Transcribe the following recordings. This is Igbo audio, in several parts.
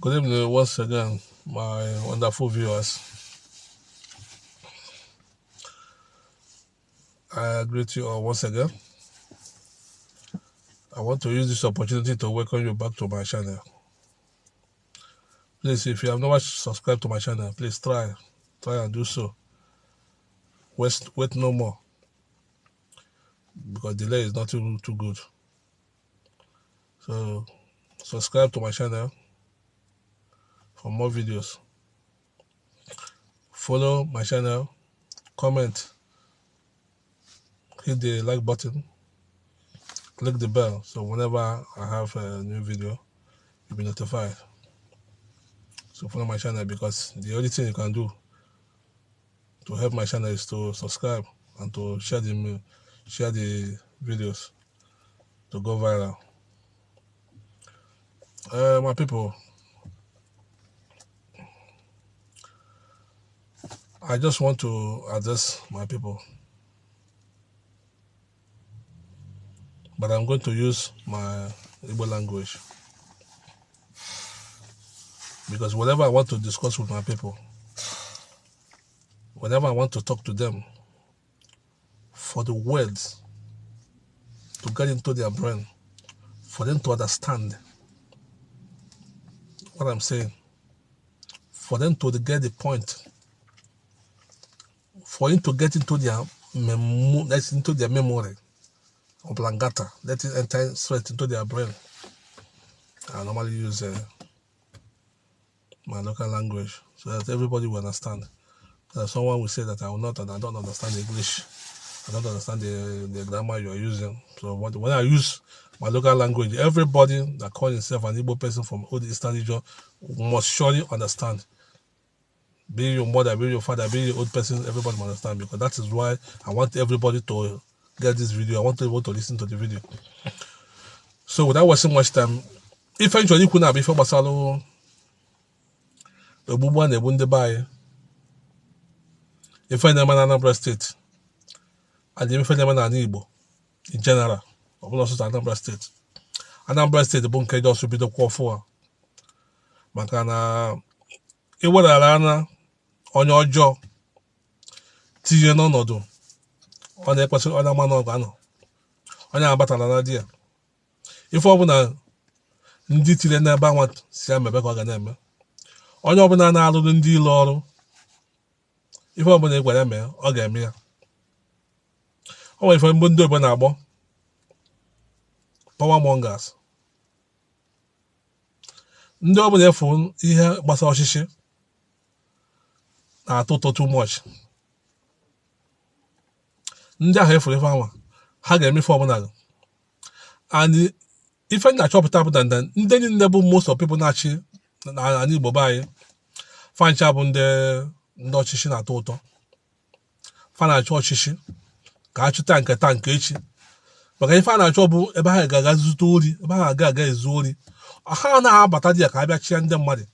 Good evening once again, my wonderful viewers. I greet you all once again. I want to use this opportunity to welcome you back to my channel. Please, if you have never subscribed to my channel, please try and do so. Wait no more, because delay is not too good. So subscribe to my channel for more videos. Follow my channel, comment, hit the like button, click the bell, so whenever I have a new video, you'll be notified. So follow my channel, because the only thing you can do to help my channel is to subscribe and to share the videos to go viral. My people, I just want to address my people, but I'm going to use my Igbo language, because whatever I want to discuss with my people, whenever I want to talk to them, for the words to get into their brain, for them to understand what I'm saying, for them to get the point, for him to get into their memory, oblongata, let it enter straight into their brain. I normally use my local language so that everybody will understand. Someone will say that I will not, and I don't understand English. I don't understand the grammar you are using. So when I use my local language, everybody that calls himself an Igbo person from Old Eastern region must surely understand. Be your mother, be your father, be your old person, everybody must understand, because that is why I want everybody to get this video. I want everybody to listen to the video. So without wasting much time, if I could not be for Basalo, the Bubu and the Bundebai, if I never Anambra State, and if I never Igbo in general, also Anambra State. Anambra State, the Bunke also be the core for Makana. Iwerala onye ọjọọ tinye n'ọnọdụ ọ na-ekwesịrị onye ama n'ọgụ anọ onye abatara na di ya ife ọbụla ndị tire n'ebe anwa si ya mebe ka ọ ga na-eme onye ọbụla na-arụrụ ndị ilo ọrụ ife ọbụla ịgwara ya mee ọ ga-eme ya. O nwere ife mbụ ndị obodo na-agbọ power mongers, ndị ọbụla efu ihe gbasara ọchịchị na-atọ ụtọ too much. Ndị ahụ efuru ife anwa ha ga-eme ife ọbụla. And ife na-achọpụta bụ na ndị niile bụ most of people na-achị n'ala Igbo be anyị fancha bụ ndị ọchịchị na-atọ ụtọ, fa na-achọ ọchịchị ka a chụta nke taa nke echi, maka ife a na-achọ bụ ebe ha ga-aga zụta ori, ebe ha ga-aga ezu ori. Ha na-abata dị ya ka a bịa chịa ndị mmadụ,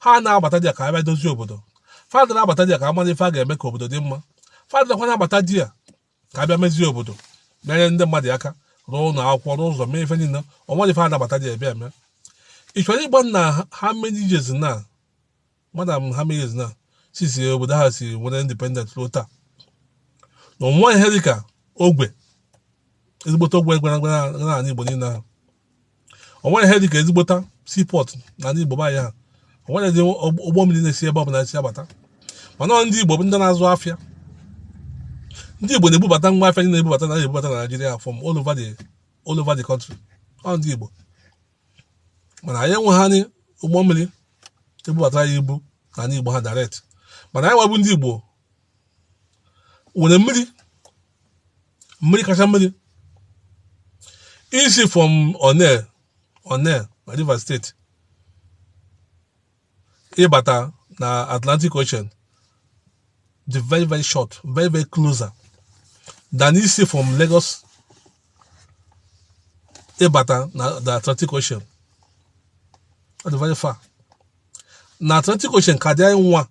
ha na-abata dị ya ka a bịa dozie obodo, fadị na-abata di ya ka a mara ife a ga-eme ka obodo dị mma, fadị nakwa na-abata di ya ka a bịa mezie obodo, menyere ndị mmadụ aka, rụọ ụlọ akwụkwọ, rụọ ụzọ, mee ife niile. O nwere ife a na-abata di ya ebe eme. Ị chọrọ ịgba na ha many years na madam ha many years na sisi obodo ha si nwere independent ruo taa, na onwe ihe dị ka ogwe ezigbote ogwe gwara n'ala Igbo niile ahụ, onwere ihe dị ka ezigbota seaport n'ala Igbo be anyị ha, onwere dị ụgbọ mmiri na-esi ebe ọbụla si abata. Mana ndị Igbo bụ ndị na-azụ afịa, ndị Igbo na-ebubata ngwa afịa na-ebubata na na Nigeria from all over the country. Ọ ndị Igbo, mana anyị enweghị ụgbọ mmiri ebubata ya ibu n'ala Igbo ha direct. Mana anyị nwebụ ndị Igbo nwere mmiri kacha mmiri isi from One na Rivers State ịbata na Atlantic Ocean dị very very short, very very closer than isi from Lagos ịbata na the Atlantic Ocean. Ọ dị very far. Na Atlantic Ocean ka dị anyị nwa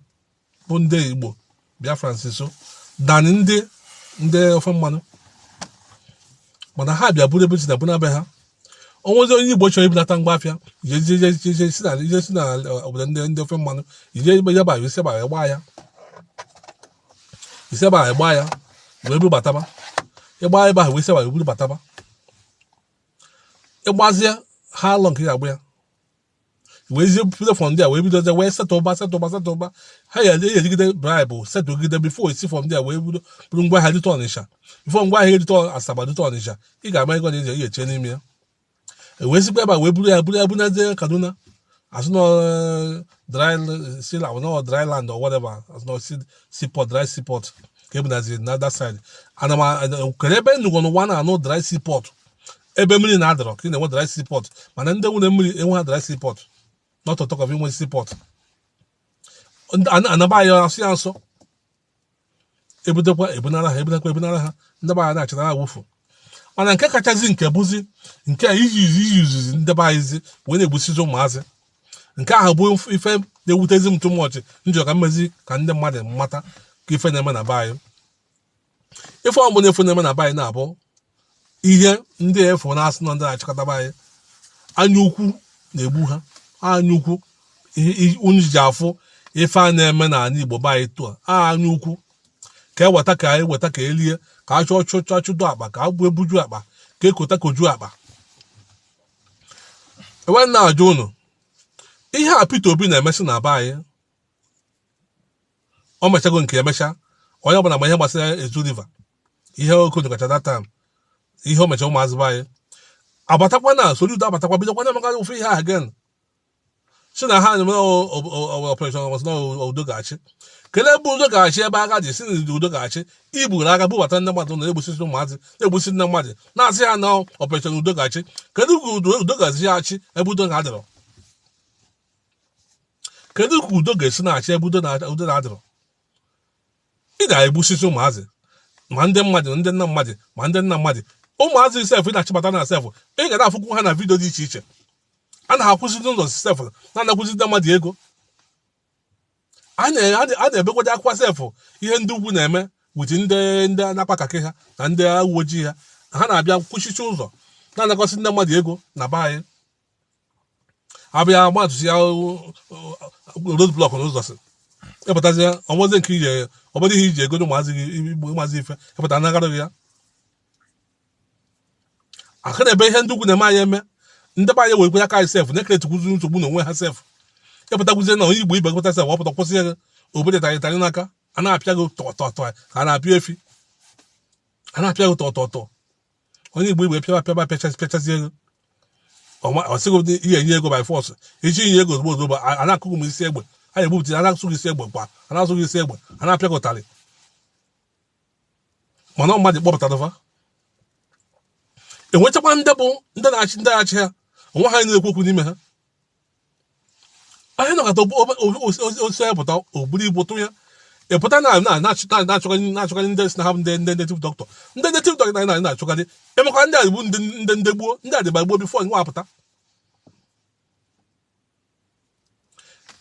bụ ndị Igbo Biafra nso than ndị ofe mmanụ. Mana ha bịa buru ebe si na bụ na be ha. Onwezi onye Igbo chọrọ ibunata ngwa afịa, ije si na obodo ndị ofe mmanụ, ije ebe a, isi ebe a gbaa ya, isi ebe a gbaa ya wee buru bataba. Ịgba ebe ahụ wee isi ebe a buru bataba, ịgbazie ha alọ nke ị ga-agba ya, wee zie bido from there, wee bidozie wee settle settle settle ha ya ejigide bribe settle before esi from there wee bido buru ngwa ahịa rute Ọnịsha. Before ngwa ahịa erute Asaba, rute Ọnịsha, ị ga-ama ego na ị ga-eche n'ime ya. Wee sikwa ebe a wee buru ya, buru ya bunazie Kaduna, azụ nọ dry sea, no dry land or whatever, azụ nọ seaport, dry seaport ka ebunazi na that side. Ana m kere ebe nnukwu n'ụwa na-anụ dry seaport, ebe mmiri na-adọrọ ka ị na-enwe dry seaport, mana ndị nwere mmiri enwe ha dry seaport, not to talk of inwe seaport. Anaba anyị asụ ya nsọ, ebutekwa ebunara ha, ebutekwa ebunara ha, ndị be anyị na-achịtara awụfu. Mana nke kachazi nke bụzi nke a iji izizi ndị be anyị zi wee na-egbusizi ụmụazị. Nke ahụ bụ ife na-ewutezi m too much. Njọ ka mmezi ka ndị mmadụ mata ka ife na-eme na be anyị. Ife ọbụla efu na-eme na be anyị na-abụ ihe ndị efu na-asị na ndị na-achịkọta be anyị, anya ukwu na-egbu ha, anya ukwu. Unu ji afụ ife a na-eme n'ala Igbo be anyị tụọ anya ukwu, ka eweta, ka eweta, ka elie, ka a chọọ chụchọ chụdo akpa, ka a ebuju akpa, ka ekota koju akpa. Enwe na-ajụ unu ihe a Peter Obi na-emesi na be anyị. O mechago nke emecha, onye ọbụla ma ihe gbasara Ezu River, ihe okonyo kacha that time, ihe o mecha ụmụazị be anyị abatakwa na Soludo abatakwa, bidokwa na emeka ofe ihe ahụ again, si na ha na-eme operation na udo ga-achị. Kelee ebe udo ga-achị, ebe agha dị? Si na udo ga-achị, iburu agha bubata ndị mmadụ na-egbusisi ụmụazị, na-egbusi ndị mmadụ, na-asị ha na operation udo ga-achị. Kedu ka udo ga-esi achị ebe udo na-adịrọ? Kedu ka udo ga-esi na-achị ebe udo na-adịrọ? Ị na-egbusisi ụmụazị, ma ndị mmadụ, ndị nna mmadụ, ma ndị nna mmadụ, ụmụazị sef ị na-achịbata na sef, ị ga na-afụkwu ha na video dị iche iche. A na-akwụsị n'ụzọ sef, na-anakwụzi ndị mmadụ ego. A na-ebekwado akwa sef ihe ndị ugwu na-eme with ndị na-akpa kakị ha na ndị uwe ojii ha. Ha na-abịa kwụchichi ụzọ, na-anakọsị ndị mmadụ ego na be anyị. Abịa gbatụsi ya road block n'ụzọ, si ịpụtazi ọnwazi nke ije ọbọdụ ihe iji ego ụmụazị gị, ụmụazị ife ịpụta anagara gị ya aka na ebe ihe ndị ugwu na-eme anyị eme. Ndị be anyị wekwe aka anyị sef na-ekeretukwuzi nsogbu n'onwe ha sef. Ịpụtakwuzie na onye Igbo ibe gụpụta sef, ọpụta kwụsị ya, obodo tarị tarị n'aka, a na-apịa gị tọtọtọ ka a na-apịa efi, a na-apịa gị tọtọtọ. Onye Igbo igbe pịaba pịaba pịachazie ego, ọ sịghị ihe enye ego by force, iji inye ego ozugbo ozugbo, a na-akụghị m isi egbe, a na-egbupụta, a na-asụ gị isi egbe kwa, a na-asụ gị isi egbe, a na-apịa gị ụtarị. Mana mmadụ kpọpụtara fa, enwechakwa ndị bụ ndị na-achị, ndị na-achị ha onwe ha na-ekwu okwu n'ime ha. Anyị nọkọta osi ya pụta, o buru ibu tụ ya ịpụta na na-achọkarị ndị si na ha bụ ndị native doctor, ndị native doctor na na-achọkarị emekwa ndị a bụ ndị gboo, ndị adịba gboo before nwa apụta.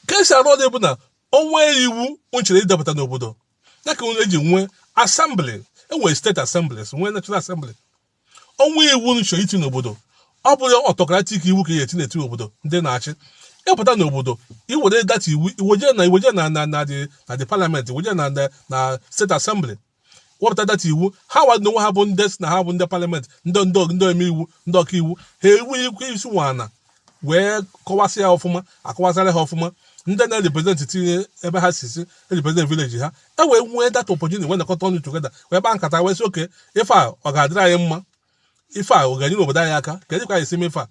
Ka esi arụ ọrụ bụ na onwe iwu nchere idepụta n'obodo ya ka eji nwee assembly, enwere state assemblies, nwee national assembly. Onwe iwu nchọ iti n'obodo, ọ bụrụ autocratic iwu ka eti na-eti obodo, ndị na-achị ịpụta n'obodo iwere data iwu iweje na iweje na na na na the parliament, iweje na na state assembly, wepụta data iwu ha wa onwe ha bụ ndị si na ha bụ ndị parliament, ndị ome iwu, ndị ọka iwu, ha ewu ikwu isi nwana wee kọwasị ya ọfụma, akọwasịara ha ọfụma. Ndị na-represent tinye ebe ha si si represent village ha, e wee nwee data opportunity, wee nakọta ọnụ together, wee kpaa nkata, wee sị oke ife a ọ ga-adịrị anyị mma, ife a ọ ga-enyere obodo anyị aka, ka edịkwa anyị esi mee ife a.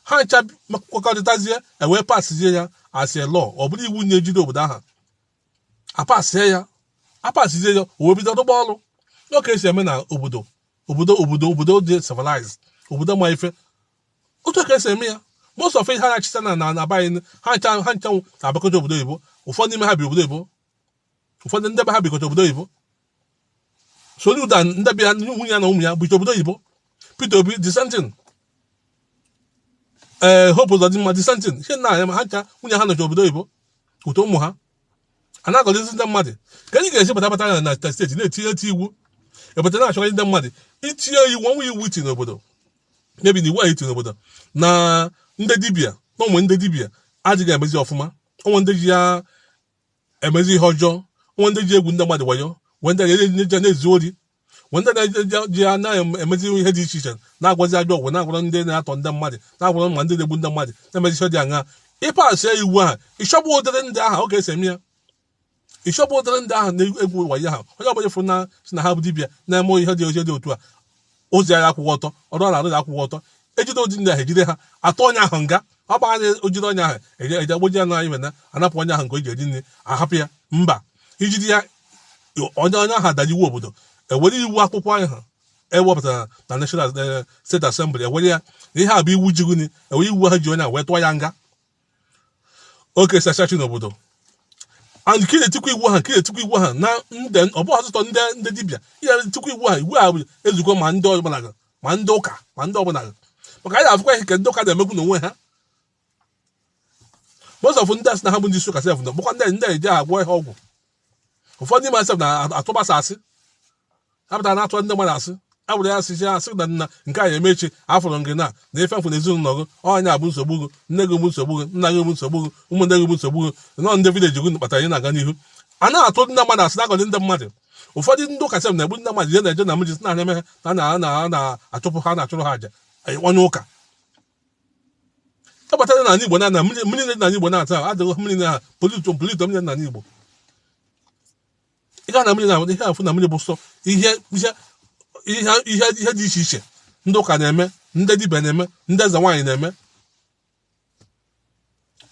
Ha ncha kwekọrịtazie, ewee pasizie ya as a law, ọ bụrụ iwu na-ejide obodo ahụ. Apasie ya, apasizie ya, o wee bido rụba ọrụ. N'oke esi eme na obodo obodo obodo obodo dị civilized, obodo ma ife, otu ka esi eme ya. Most of ha na-achịta na na be anyị, ha ncha na-abakọta obodo oyibo. Ụfọdụ n'ime ha bi obodo oyibo, ụfọdụ ndị be ha bikọta obodo oyibo. Soludo, ndị be ya, nwunye ya na ụmụ ya bicha obodo oyibo. Peter Obi, the same thing. Ee, Hope Uzodimma, the same thing. Ihe nna ha ncha, nwunye ha nọcha obodo oyibo, ụtọ ụmụ ha a na-agọzizi ndị mmadụ. Ka anyị ga-esi bata bata na steeti na-etinye eti iwu, ebata na-achọkarị ndị mmadụ itinye iwu ọnwa iwu iti n'obodo. Mebi na iwu ahụ etiri n'obodo na ndị dibịa na ụmụ ndị dibịa adịghị emezi ọfụma, ụmụ ndị ji ya emezi ihe ọjọọ, ụmụ ndị ji egwu ndị mmadụ wayo, nwee ndị na-eji na-ezu ori, nwee ndị na-eji ya na-emezi ihe dị iche iche, na-agwazi ajọ ọgwụ, na-agwara ndị na-atọ ndị mmadụ, na-agwara ma ndị na-egbu ndị mmadụ, na-emezi ihe dị aṅaa. Ịpasịa iwu ahụ, ịchọgbu ụdịrị ndị ahụ ọ ga-esi eme ya, ịchọgbu ụdịrị ndị ahụ na-egwu wayo ha. Onye ọbụla fụrụ na si na ha bụ dibịa na-eme ihe dị oche dị otu a, ụzọ ya akwụghị ọtọ, ọrụ ọ na-arụ ya akwụghị ọtọ, ejide ụdị ndị ahụ, ejide ha, atọ onye ahụ nga. Ọ gbara ojide onye ahụ, eje eje agboji ya na ibe na anapụ onye ahụ nke o ji eri nri, ahapụ ya mba. Ijide ya, onye ahụ adara iwu obodo, ewere iwu akwụkwọ ahụ ewepụtara na National State Assembly, ewere ya na ihe a bụ iwu jiguni, ewere iwu ha ji onye a wee tụọ ya nga. Oke sachachi n'obodo and ka ị na-etikwa iwu ha, ka ị na-etikwa iwu ha na ndị ọ bụghị ọtụtụ ndị dibịa, ị na-etikwa iwu ha, iwu ha bụ ezukọ ma ndị ọbụla, ma ndị ụka, ma ndị ọbụla, maka anyị na-afụkwa ihe ka ndị ụka na-emekwu n'onwe ha. Most of ndị asị na ha bụ ndị isi ụka sef na bụkwa ndị eji agwọ ihe ọgwụ. Ụfọdụ n'ime sef na-atụbasa asị, apụtara na-atụ ndị mmadụ asị, abụrụ ya asị asị na nna nke a eme echi afọrọ gị na na ife mfụ na ezinụlọ gị, ọnya bụ nsogbu gị, nne gị bụ nsogbu gị, nna gị bụ nsogbu gị, ụmụnne gị bụ nsogbu gị, nọ ndị village gị kpatara ị na-aga n'ihu. A na-atụ ndị mmadụ asị, na-agọzi ndị mmadụ. Ụfọdụ ndị ụka sef na-egbu ndị mmadụ, je na-eje na mmiri na eme ha na na na-achụpụ ha, na-achụrụ ha aja. Onye ụka abatara n'ala Igbo na mmiri mmiri n'ala Igbo na-ata adịghị mmiri na pollute pollute mmiri n'ala Igbo. Ị gaa na mmiri na ihe afụ na mmiri bụ sọ ihe ihe ihe ihe ihe dị iche iche ndị ụka na-eme, ndị dibịa na-eme, ndị eze nwaanyị na-eme.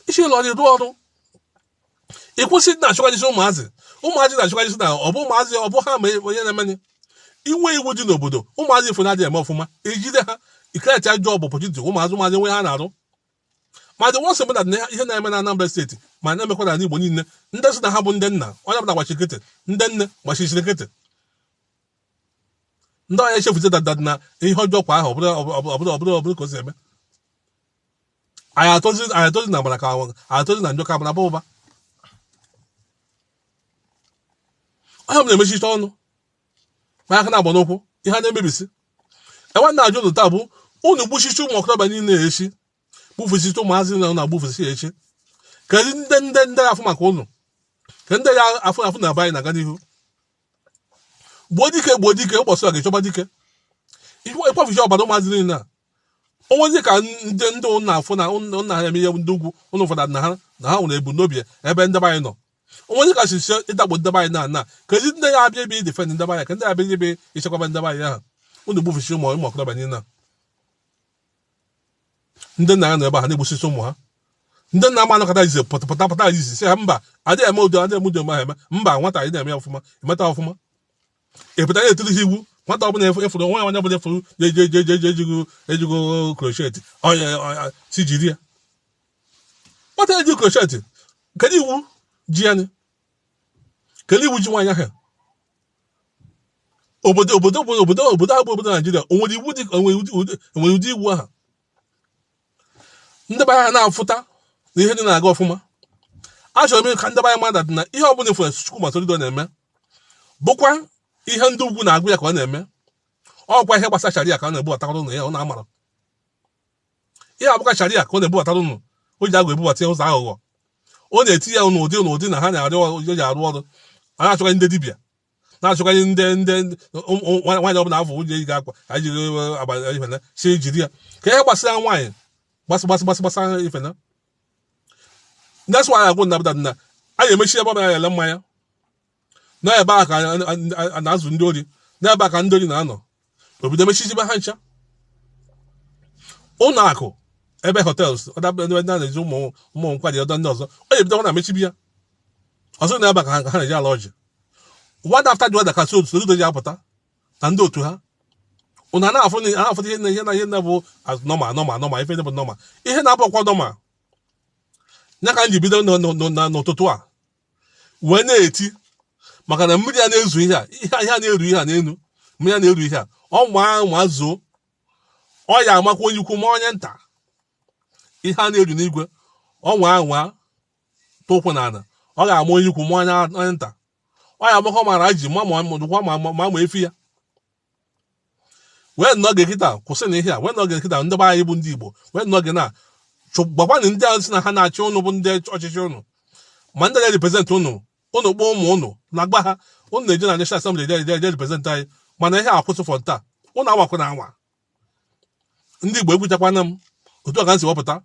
Isi ụlọ ọrụ rụọ ọrụ, ị kwụsị na-achụkwajisi ụmụazị, ụmụazị na-achụkwajisi na ọ bụ ụmụazị, ọ bụ ha ma onye na-emeni inwe iwu dị n'obodo. Ụmụazị ifo na-adịghị eme ọfụma, ejide ha, icreate job opportunity, ụmụazị nwe ha na-arụ. Ma the worst bụ na ihe na-eme na Anambra Steeti, ma na-emekwa n'ala Igbo niile, ndị sị na ha bụ ndị nna, onye ọbụla gbachi nkịtị, ndị nne gbachiri nkịtị, ndị ọnya echefuzi dada na ihe ọjọọ kwa ahụ ọbụrụ ọbụrụ ọbụrụ ọbụrụ ka o si eme. Anyị atọzi na agbara ka anyị atọzi na njọ ka agbara ba ụba. Onye ọbụla emechicha ọnụ ma aka na-agba n'ụkwụ ihe a na-emebisi. Enwe na-ajụ ụnụ taa bụ unu gbuchichi ụmụ okorobịa niile echi, gbufesite ụmụazị na na-agbufesi echi, kedu ndị afụ maka ụnụ, ka ndị ya afụ na anyị na-aga n'ihu? Gbuo dike, gbuo dike, ụbọchị a ga-echọba dike ịkwafuchi ọbara ụmụazị niile a. Onwezi ka ndị ụnụ na-afụ na ụnụ ha eme ihe ndị ugwu ụnụ ụfọdụ na ha nwere ebumnobi ebe ndị be anyị nọ. Onwezi ka sisi ịdakpo ndị be anyị na kezi ndị ya abịa ebe idefend ndị be anyị, ka ndị ya abịa ebe ichekwaba ndị be anyị ahụ. Unu gbufesi ụmụ okorobịa niile a. Ndị nna ya nọ ebe ha na-egbusisi ụmụ ha. Ndị nna ama anọkọta ize pụta pụta pụta izi sị ha mba, adịghị eme ụdị, adịghị eme ụdị eme ha eme mba. Nwata anyị na-eme ya ọfụma, emeta ọfụma, ịpụta ya etiri ha iwu. Nwata ọbụla efuru nwa ya, onye ọbụla efuru eji eji eji eji ejigo ejigo crochet onye si jiri ya. Nwata eji crochet, kedu iwu ji ya ni? Kedu iwu ji nwaanyị ahụ? Obodo ahụ bụ obodo Naijiria, o nwere iwu dị, enwere ụdị iwu ahụ? Ndị be anyị na-afụta na ihe dị na-aga ọfụma. Achọrọ m ka ndị be anyị mmadụ na ihe ọbụla ifuru Chukwuma Soludo na-eme bụkwa ihe ndị ugwu na-agụ ya ka ọ na-eme. Ọkwa ihe gbasara sharia ka ọ na-ebubatara ụnụ ya. Ọ na-amara ihe abụka sharia ka ọ na-ebubatara ụnụ. O ji agụ ebubata ya ụzọ aghụghọ, ọ na-eti ya n'ụdị na ha na-arịọ ji arụ ọrụ. A na-achọkwa ndị dibịa, na-achọkwanye ndị nwaanyị ọbụla afọ ụjọ ejighị akwa ejighị abalị ife na si jiri ya ka ihe gbasara nwaanyị, gbasị gbasị gbasị gbasara ife na. That's why agwụ nnabata na a ga-emechi ebe ọbụla ele mmanya na ebe a ka a na-azụ ndị ori, n'ebe a ka ndị ori na-anọ. Obodo emechizibe ha ncha, ụlọ akụ, ebe hotels, ebe ndị a na-eji ụmụ nkwari ọdọ ndị ọzọ, ọ ga-ebidokwa na mechibi ya ọzọ na ebe a ka ha na-eji ala ọjị. One after the other ka so Soludo ji apụta na ndị otu ha. Ụnụ na-afụ na-afụ ihe na bụ normal, normal, normal, ife bụ normal, ihe na-abụkwa normal ya ka m ji bido n'ụtụtụ a wee na-eti, maka na mmiri a na-ezu ihe a, ihe a na-eru ihe a n'elu, mmiri a na-eru ihe a, ọ maa ma zoo, ọ ya amakwa onye ukwu ma onye nta. Ihe a na-eru n'igwe, ọ nwa nwa tụkwụ n'ala, ọ ga-ama onye ukwu ma onye nta. Ọ ya amakwa mara ji ma ma ma ma ma efi ya. Wee n'oge kịta kwụsị na ihe a, wee n'oge kịta, ndị be anyị bụ ndị Igbo, wee n'oge na gbakwanụ ndị ahụ si na ha na-achị ụnụ, bụ ndị ọchịchị ụnụ, ma ndị na-represent ụnụ. Ụnụ kpọọ ụmụ ụnụ na-agba ha, ụnụ na-eje na National Assembly eje eje represent anyị. Mana ihe a akwụsị for taa. Ụnụ awakwa na anwa, ndị Igbo, ekwuchakwana m otu a ka m si wepụta.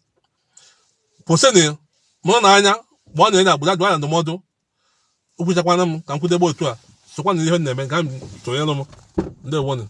Kwụsịnụ mụrụ na anya ma ọ na-enye agbụda dụọ ya ndụmọdụ. Ekwuchakwana m ka m kwudebe otu a. Sokwa na ihe m na-eme ka m sonyere m. Ndewonụ.